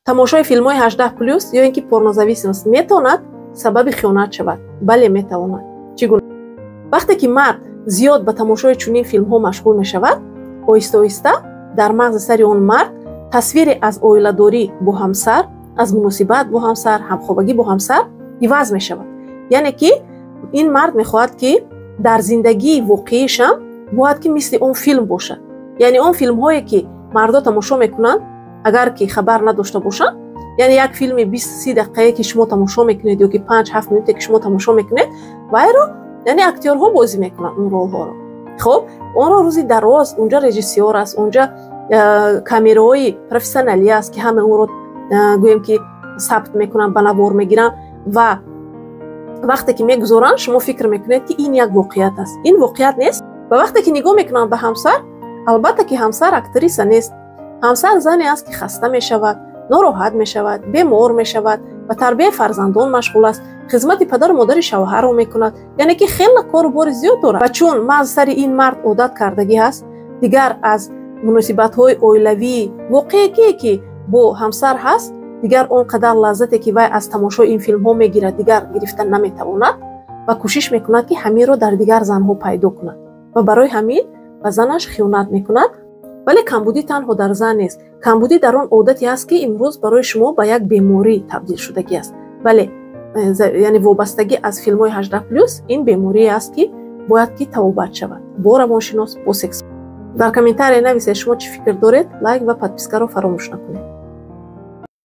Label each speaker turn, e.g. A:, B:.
A: Тамошои филмҳои 18+ ё ин ки порнозависимость метавонад сабаби хиёнат шавад? Бале, метавонад. Чӣ гуна? Вақте ки мард зиёд ба тамошои чунин филмҳо машғул мешавад, оҳиста оҳиста дар мағзи сари он мард тасвире аз оиладорӣ бо ҳамсар, аз муносибат бо ҳамсар, ҳамхобагӣ бо ҳамсар иваз мешавад. Яъне ки ин мард мехоҳад, ки дар зиндагии воқеишам бояд ки мисли он филм бошад. Яъне он филмҳое, ки мардо тамошо мекунанд, агар ки хабар надошта бошанд, яъне як филми 20-30 дақиқае, ки шумо тамошо мекунед, ё ки 5-7 минуте, ки шумо тамошо мекунед, вайро яъне актёрҳо бозӣ мекунанд он ролҳоро. Хоб, онро рӯзи дароз унҷа режиссёр аст, унҷа камераҳои профессионалӣ аст, ки ҳама онро гӯем ки сабт мекунанд, ба навор мегиранд ва вақте ки мегузоранд, шумо фикр мекунед, ки ин як воқеият аст. Ин воқеият нест. Ва вақте ки нигоҳ мекунанд ба ҳамсар, албатта ки ҳамсар актриса нест. Ҳамсар зане аст, ки хаста мешавад, нороҳат мешавад, бемор мешавад, ба тарбияи фарзандон машғул аст, хизмати падару модари шавҳарро мекунад, яъне ки хеле кору бори зиёд дорад. Ва чун мағзи сари ин мард одат кардагӣ ҳаст, дигар аз муносибатҳои оилавии воқеие, ки бо ҳамсар ҳаст, дигар он қадар лаззате, ки вай аз тамошои ин филмҳо мегирад, дигар гирифта наметавонад ва кӯшиш мекунад, ки ҳаминро дар дигар занҳо пайдо кунад ва барои ҳамин ба занаш хиёнат мекунад. Вале камбудӣ танҳо дар зан нест. Камбудӣ дар он одате аст, ки имрӯз барои шумо ба як беморӣ табдил шудагӣ аст. Бале, яъне вобастагӣ аз филмҳои 18+ ин беморие аст, ки бояд ки табобат шавад бо равоншинос, бо секс. Дар комментария нависед, шумо чӣ фикр доред. Лайк ва подпискаро фаромӯш накунед.